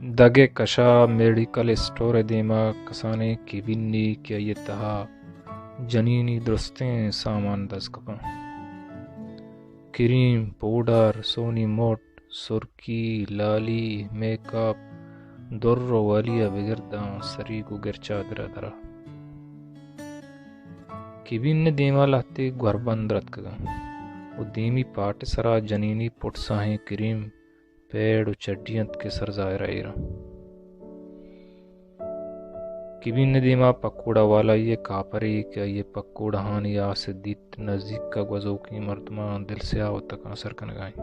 دگ ءِ کش ءَ میڈیکل اسٹور ءِ دیم ءَ کسانیں کیبنے کہ آئی ءِ تہا جنینی درستیں سامان دز کپاں۔ کریم، پوڈر، سونی مٹ، سرکی، لالی، میک اپ، در ءُ والی ءَ بگر داں سریگ ءُ گرچادر ءَ درا۔ کیبن ءِ دیم ءَ لہتے گوربند رتکگ اَنت ءُ دیمی پاٹ ءِ سرا جنینی پٹ ساہیں کریم، پیڈ ءُ چڈی اَنت کہ سر ظاہر ءَ ایر اَنت۔ کیبن ءِ دیم ءَ پکوڑہ والائی ءِ کاپرے کہ آئی ءِ پکوڑہانی آس ءَ دیت، نزیک ءَ گوزوکیں مردماں دل سیاہ ءُ تکانسر کنگ ءَ اِنت۔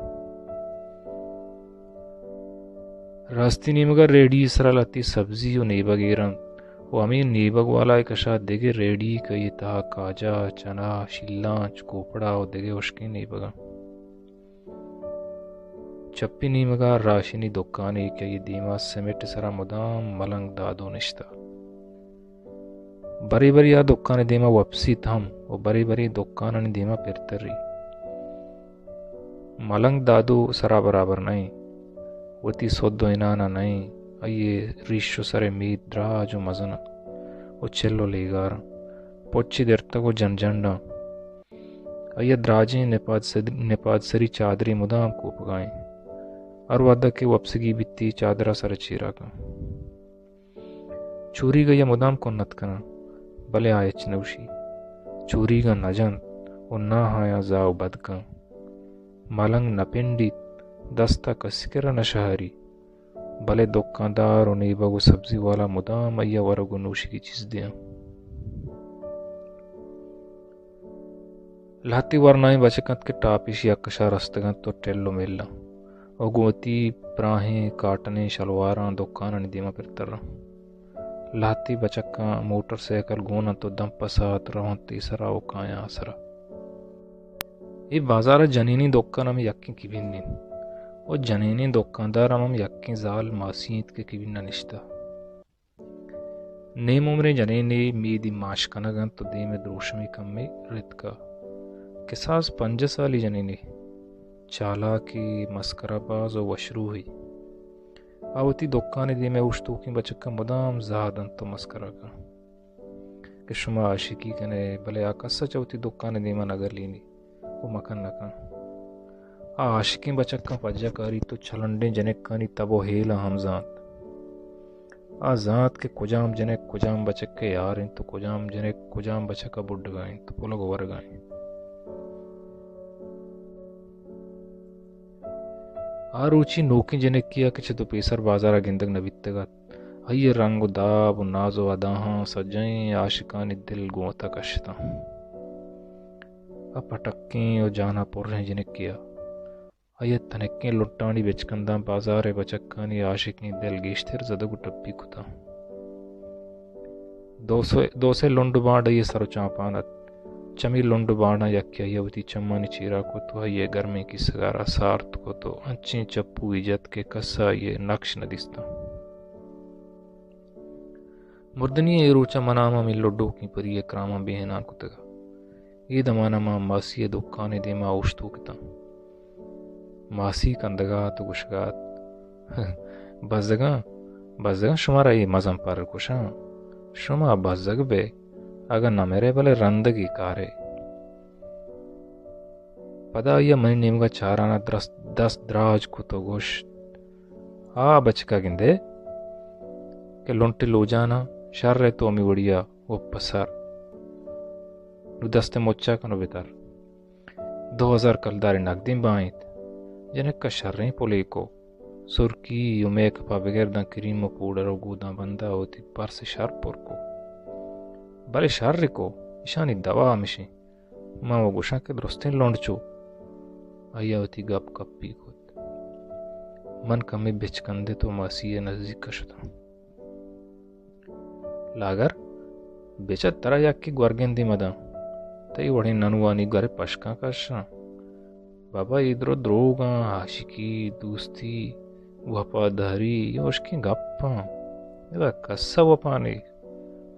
راستی نیمگ ءَ ریڑی ءِ سرا لہتے سبزی ءُ نیبگ ایر اَنت ءُ ہمے نیبگ والا ءِ کش ءَ دگہ ریڑی کہ آئی ءِ تہا کاجہ، چنا، شیلانچ، کوپڑا ءُ دگہ ہشکیں نیبگ اَنت۔ چپی نیمگ ءَ راشنی دکانے کہ آئی ءِ دیم ءَ سیمٹ ءِ سرا مدام ملنگ دادو نشتہ۔ برے برے آ دکان ءِ دیم ءَ وپسیت ہم ءُ برے برے دکانانی دیم ءَ پرتری۔ ملنگ دادو سرا برابر نہ اِنت، وتی سد ءُ عنان ءَ نہ اِنت، آئی ءِ ریش ءُ سر ءِ مید دراج ءُ مزن اَنت ءُ چل ءُ لیگار اَنت، پچی درتگ ءُ جنجنڈ اَنت۔ آئی ءَ دراجیں نپاد سد-، نپاد سری چادرے مدام کوپگ ءَ اِنت۔ ہر وھد ءَ کہ وپسگی بیت، اے چادر ءَ سر ءَ چیرا کنت۔ چوریگ آئی ءَ مدام کنت کناں، بلے آ ہچ نہ گوشی۔ چوریگ ءَ نہ جنت ءُ نہ آیاں زاہ ءُ بد کنت۔ ملنگ نہ پنڈیت، دست ءَ کسی کرا نہ شہاری۔ بلے دکاندار ءُ نیبگ ءُ سبزی والا مدام آئی ءَ ورگ ءُ نوشگی چیز دیاں۔ لہتے ورنائیں بچک اَنت کہ ٹاپ ایشی ءِ کش ءَ رستگ اَنت ءُ ٹل ءُ مل اَنت ءُ گوں وتی پراہیں کاٹنیں شلواراں دکانانی دیم ءَ پرتر اَنت۔ لہتے بچکاں موٹر سائیکل گون اَنت ءُ دم پہ ساعت رونت اے سرا ءُ کایاں آ سرا۔ اے بازار ءَ جنینی دکان ہم یکیں کیبن اِنت ءُ جنینیں دکاندار ہم، ہم یکیں زال ماسی اِنت کہ کیبن ءَ نشتہ۔ نیم عمریں جنینے میدی ماش کنگ اَنت ءُ دیم ءَ دروشمے کمے رتکہ۔ کساس پنجاہ سالی جنینے، چالاکے، مسکرا باز ءُ وشروحے۔ آ وتی دکان ءِ دیم ءَ اوشتوکیں بچکاں مدام زاہ دنت ءُ مسکرا کنت کہ شما عاشقی کن ئے، بلے آ کس ءَ چہ وتی دکان ءِ دیم ءَ نہ گلینی ءُ مکن نہ کن۔ آ عاشقیں بچکاں پجہ کاریت ءُ چلنڈیں جنکانی تب ءُ ہیلاں ہم زانت۔ آ زانت کہ کجام جنک کجام بچک ءِ یار اِنت ءُ کجام جنک کجام بچک ءَ بڈگ ءَ اِنت، پلگ ءُ ورگ ءَ اِنت۔ آ روچی نوکیں جنکے ءَ کہ چہ دو پیسر بازار ءَ گندگ نہ بیتگ اَت، آئی ءِ رنگ ءُ داب ءُ ناز ءُ اداہاں سجہیں عاشقانی دل گوں وت ءَ کشتاں۔ آ پٹکیں ءُ جان ءَ پریں جنکے ءَ۔ آئی ءَ تنکیں لنٹانی بچکنداں بازار ءِ بچکانی عاشقیں دل گیشتر زدگ ءُ ٹپی کتاں۔ دو سئے، دو سئے لنڈ ءُ بانڈ آئی ءِ سر ءُ چاپان اَت۔ چمی لنڈ ءُ بانڈاں یکے آئی ءَ وتی چمانی چیرا کت ءُ آئی ءِ گرمیں کیسگارا سارت کت ءُ انچیں چپوے جت کہ کس ءَ آئی ءِ نکش نہ دیستاں۔ مردنی ءَ اے روچ ءَ من ءَ ہم ہمے لڈوکیں پری ءِ کراماں بے ہنان کتگ۔ اے دمان ءَ ما ماسی ءِ دکان ءِ دیم ءَ اوشتوک اتاں۔ ماسی کندگ ءَ ات ءُ گوشگ ءَ ات، بزگاں، بزگاں، شمارا اے مزن پر گوشاں، شما بزگ بئے، اگاں نہ مرئے بلے رندگے کارئے۔ پدا آئی ءَ منی نیمگ ءَ چاران ءَ درست دست دراج کت ءُ گوشت، آ بچک ءَ گندئے کہ لنٹے لوجان ءَ شر ءَ، تو ہمے وڑی ءَ وپ ءَ سر۔ نوں دست ءَ مچ ءَ کن ءُ بتر۔ دو ہزار کلدارے نگدیں بائینت۔ جنک ءَ شریں پلے کو۔ سرکی ءُ میک اپ ءَ بگر داں کریم ءُ پوڈر ءُ گوداں بند ءَ وتی پرس ءَ شر پر کو۔ بلے شر کو، ایشانی دوا ہمیش اِنت۔ من وَ گوشاں کہ درستیں لنڈ چو۔ آئی ءَ وتی گپ کپی کت۔ من کمے بچکندت ءُ ماسی ءِ نزیک ءَ شتاں۔ لاگر، بچ ات، ترا یکے گورگندے مداں۔ تئی وڑیں ننوانی گور ءَ پشکاں کشاں۔ بابا، اے درو دروگاں، عاشقی، دوستی، وفاداری، اے ہشکیں گپاں۔ ادا کس ءَ وفا نے۔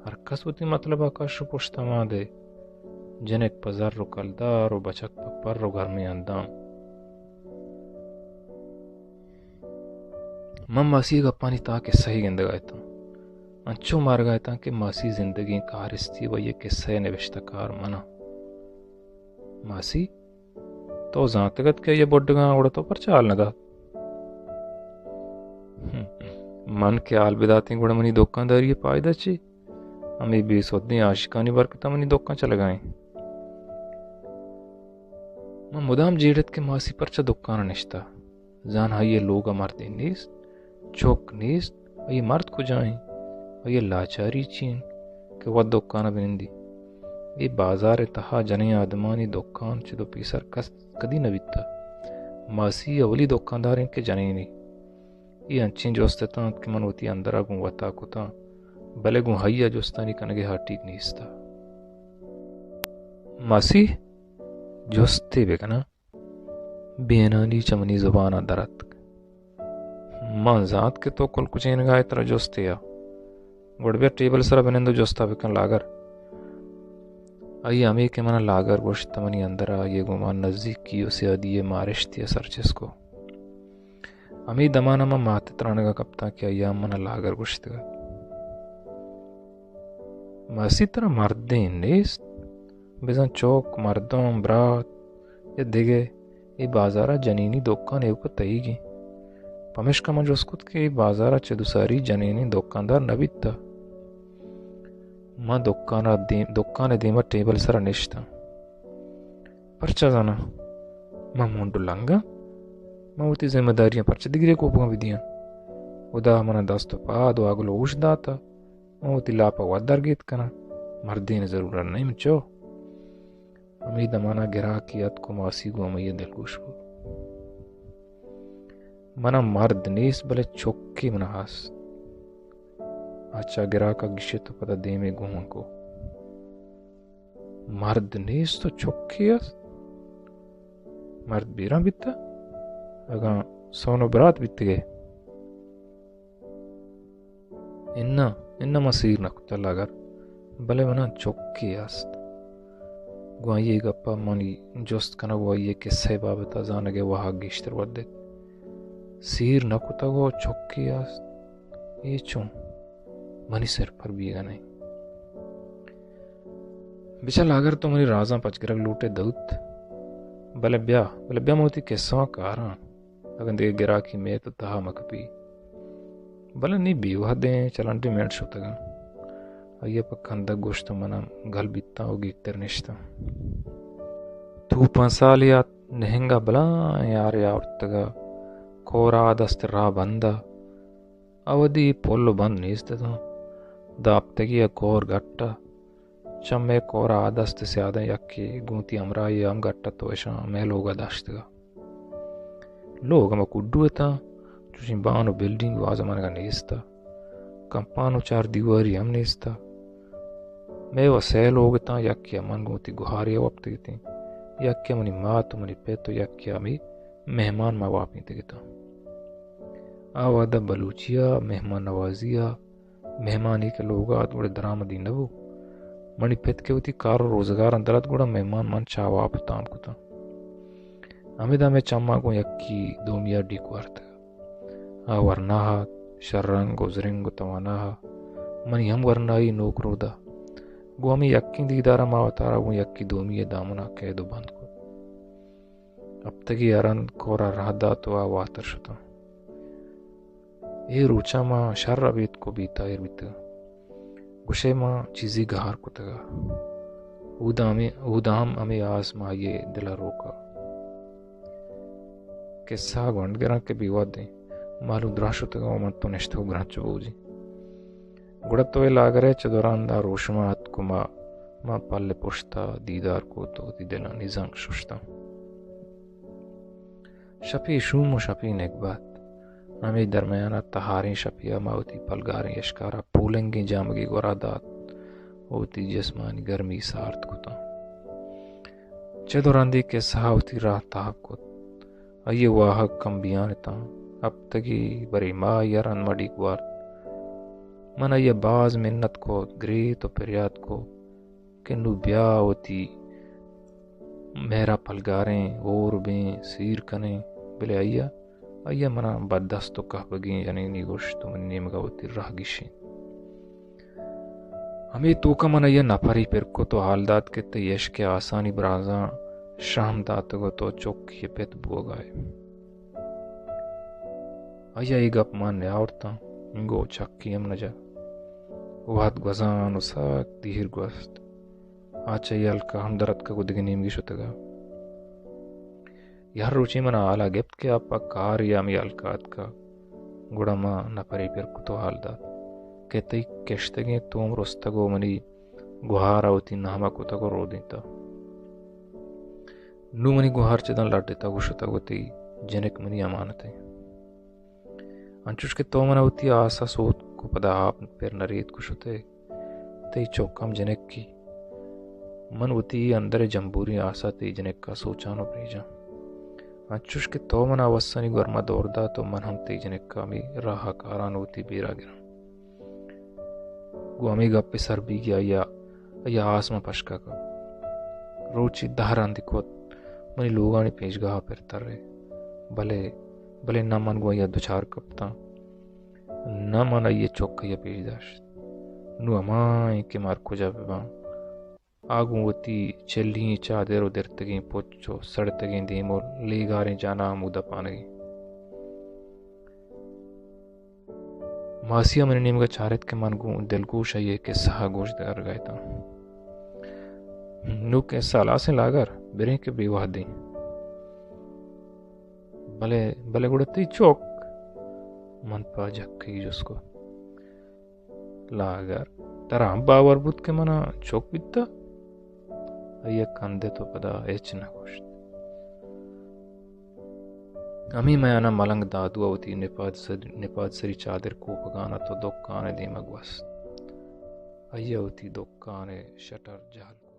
ہر کس وتی مطلب ءَ کش ءُ پشت ءَ مان دے۔ جنک پہ زر ءُ کلدار ءُ بچک پہ پر ءُ گرمیں اندام۔ من ماسی ءِ گپانی تہا کسہ ئے گندگ ءَ اتاں۔ انچو مارگ ءَ اتاں کہ ماسی زندگیں کارستی ءُ آئی ءِ کسہ ءِ نبشتہ کار من آں۔ ماسی، تو زانتگ ات کہ آئی ءِ بڈگ ءَ آں، گڑا تو پرچا ہال نہ دات؟ ہم، من کہ ہال بداتیں گڑا منی دکانداری ءِ پائدہ چے؟ ہمے بے سدیں عاشقانی برکت ءَ منی دکان چلگ ءَ ایں۔ من مدام جیڑ ات کہ ماسی پرچا دکان ءَ نشتہ۔ زاناں آئی ءِ لوگ ءَ مردے نیست، چک نیست، آئی ءِ مرد کجا ایں؟ آئی ءِ لاچاری چی ایں کہ وت دکان ءَ بنندی؟ اے بازار ءِ تہا جنیں آدمانی دکان چد ءُ پیسر کس کدی نہ بیتہ۔ ماسی اولی دکاندار ایں کہ جنینے۔ اے انچیں جست اتنت کہ من وتی اندر ءَ گوں وت ءَ کتاں، بلے گوں آئی ءَ جستانی کنگ ءِ ہاٹیگ نیست۔ ماسی، جستے بہ کناں؟ بینانی چہ منی زبان ءَ در اتک۔ من زانت کہ تو کل کچینگ ءَ ئے، ترا جستے ءَ۔ گڑ بیا ٹیبل ءِ سرا بنند ءُ جست ءَ بکن لاگر۔ آئی ءَ ہمے کہ من ءَ لاگر گوشت، منی اندر ءَ آئی ءِ گوما نزیکی ءُ سیادی ءِ مارشتے ءَ سرچست کو۔ ہمے دمان ءَ من مات ءِ ترانگ ءَ کپتاں کہ آئی ءَ من ءَ لاگر گوشتگ ات۔ ماسی، ترا مردین نیست؟ بزاں چک، مردم، برات یا دگہ، اے بازار ءَ جنینی دکان ایوک ءَ تئیگ ایں۔ پمیشکا من جست کت کہ اے بازار ءَ چد ءُ ساری جنینیں دکاندار نہ بیتہ۔ من دکان ءَ دیم، دکان ءِ دیم ءَ ٹیبل ءِ سرا نشتاں۔ پرچا زاناں؟ من مونڈ ءُ لنگاں۔ من وتی ذمہ داریاں پرچا دگرے کوپگاں بدیاں؟ ہدا من ءَ دست ءُ پاد ءُ عقل ءُ ہوش داتہ۔ من وتی لاپ ءَ وت درگیت کناں۔ مردین ءِ ضرورت نہ ایں من چو۔ ہمے دمان ءَ گراکے اتک ءُ ماسی گوں ہمائی ءَ دلگوش بوت۔ من ءَ مرد نیست، بلے چکے من ءَ ہست۔ آ چہ گراک ءَ گیشت ءُ پدا دیم ءَ گون کو۔ مرد نیست ءُ چکے است؟ مرد بیران بیتہ؟ اگاں سون ءُ برات بیتگ ئے؟ اناں، اناں، من سیر نہ کتہ لاگر، بلے من ءَ چکے است۔ گوں آئی ءِ گپ ءَ منی جست کنگ ءُ آئی ءِ کسہ ءِ بابت ءَ زانگ ءِ واہگ گیشتر ودیت۔ سیر نہ کتگ ءُ چکے است؟ اے چون؟ منی سر پر بیگ ءَ نہ ایں۔ بچار لاگر، تو منی رازاں پچ گرگ لوٹ ئے دئوت، بلے بیا، بلے بیا من وتی کسہاں کاراں۔ اگاں دگہ گراکے میت ءِ تہا مہ کپی۔ بلے نی بے وہدیں چلنڈیں منٹ شتگاں۔ آئی ءَ پہ کندگ گوشت ءُ من ہم گل بیتاں ءُ گیتر نشتاں۔ توپان سالے ات، نہنگ ءَ بلاہیں ہارے آورتگ ءُ کور ءَ آ دست راہ بند ءَ۔ آ وھدی پل ءُ بند نیست اتاں۔ داں ہپتگے ءَ کور گٹ ءَ۔ چہ مئے کور ءَ آ دست سیاداں یکے گوں وتی ہمراہے ءَ ہم گٹ ات ءُ اشاں مئے لوگ ءَ داشتگ ءَ۔ لوگ ہما کڈو اتاں، چوشیں بان ءُ بلڈنگ ءُ آزمانگ ءَ نیست ءَ۔ کمپان ءُ چار دیواری ہم نیست ءَ۔ مئے وَ سئے لوگ اتاں، یکے ءَ من گوں وتی گہارے ءَ وپتگ اتیں، یکے ءَ منی مات ءُ منی پت ءُ یکے ءَ ہمے مہمان ما واپینتگ اتاں۔ آ وھد ءَ بلوچی ءَ مہمان نوازی ءَ مہمانے کہ لوگ ءَ ات گڑا درآمدی نہ بو۔ منی پت کہ وتی کار ءُ روزگاراں در ات گڑا مہمان من چاہ ءُ آپ ءُ تام کتاں۔ ہمدا مئے چماں گوں یکے دومی ءَ ڈیک وارتگ۔ آ ورنا ات، شررنگ ءُ زرنگ ءُ توانا ات۔ منی ہم ورنائی نوک رود ءَ۔ گوں ہمے یکیں دیدار ءَ ما وتارا گوں یکے دومی ءِ دامن ءَ کید ءُ بند کت۔ ہپتگے ءَ رند کور ءَ راہ دات ءُ آ واتر شتاں۔ اے روچاں ما شر ابیتک ءُ بے تاہیر بیتگ۔ گوشئے ما چیزے گار کتگ ءَ۔ اودا ہمے، اودا ہم ہمے آس ماہی ءِ دل ءَ روک ءَ۔ کسہ ءَ گونڈ گراں کہ بے وھد ایں۔ مالو دراہ شتگ ءَ ءُ من تو نشتگ ءُ گرنچ بوجیں۔ گڑا تو اے لاگر ءَ چہ دوران ءَ روشما اتک ءُ ما، ما پل ءِ پشت ءَ دیدار کت ءُ وتی دلانی زنگ ششتاں۔ شپے شوم ءُ شپے نگبات۔ ہمے درمیان ءَ تہاریں شپے ءَ ما وتی پلگاریں اشکار ءَ پولنگیں جامگے گورا دات ءُ وتی جسمانی گرمی سارت کتاں۔ چد ءُ رندے کسہ ءَ وتی راہ تاک کت۔ آئی ءِ واہگ کم بیان اتاں۔ ہپتگے برے ماہے ءَ رند ما ڈیک وارت۔ من آئی ءَ باز منت کت، گریت ءُ پریات کت کہ نوں بیا وتی مہر ءَ پلگاریں، ہور بیں، سیر کنیں، بلے آئی ءَ آئی ءَ من ءَ بددست ءُ کہبگیں جنینی گوشت ءُ منی نیمگ ءَ وتی راہ گیشینت۔ ہمے توک ءَ من آئی ءَ نپرے پر کت ءُ ہال دات کہ تئی عشق ءِ آسانی برانزاں شہم داتگ ءُ تو چکے ءِ پت بوگ ءَ ئے۔ آئی ءَ اے گپ مان نیاورتاں، انگو چکے ہم نہ جت۔ وہد گوزان ءُ سک دیر گوست۔ آ چہ اے ہلک ءَ ہم در اتکگ ءُ دگہ نیمگے شتگ ءَ۔ ہر روچے من ءَ ہال ءَ گپت کہ آ پہ کارے ءَ ہمے ہلک ءَ اتکگ، گڑا ما نپرے پر کت ءُ ہال دات کہ تئی کشتگیں توم رستگ ءُ منی گہار ءَ وتی نام ءَ کتگ ءُ رودینتگ۔ نوں منی گہار چداں لڈتگ ءُ شتگ ءُ تئی جنک منی امانت اِنت۔ انچوش کہ تو من ءَ وتی آس ءَ سوتک ءُ پدا آپ پر نہ ریتک ءُ شت ئے، تئی چک ہم جنکے۔ من وتی اے اندر ءِ جمبوریں آس ءَ تئی جنک ءَ سوچاں ءُ پریجاں۔ انچوش کہ تو من ءَ وسانی گورما دور دات ءُ من ہم تئی جنک ءَ ہمے راہ ءَ کاراں ءُ وتی بیرا گراں۔ گوں ہمے گپ ءِ سر بیگی آئی ءَ، آئی ءَ آس من پشکا کپت۔ روچے دہ رندی کت، منی لوگانی پیشگاہ ءَ پر ترے۔ بلے، بلے نہ من گوں آئی ءَ دچار کپتاں، نہ من آئی ءِ چک آئی ءَ پیش داشت۔ نوں ہما ایں کہ مار کجا بہ باں۔ آ گوں وتی چلی ئیں چادر ءُ درتگیں پچ ءُ سڑتگیں دیم ءُ لیگاریں جان ءَ ہمودا پانگی۔ ماسی ءَ منی نیمگ ءَ چارت کہ من گوں دلگوش آئی ءِ کسہ ءَ گوش دارگ ءَ اتاں۔ نوں کسہ ہلاس ایں لاگر، بریں کہ بے وہدیں۔ بلے، بلے گڑا تئی چک؟ من پہ جکگی جست کت۔ لاگر، ترا ہم باور بوت کہ من ءَ چک بیتہ؟ آئی ءَ کندت ءُ پدا ہچ نہ گوشت۔ ہمے میان ءَ ملنگ دادو ءَ وتی نپاد سر-، نپاد سری چادر کوپگان ات ءُ دکان ءِ دیم ءَ گوست۔ آئی ءَ وتی دکان ءِ شٹر جہل کت۔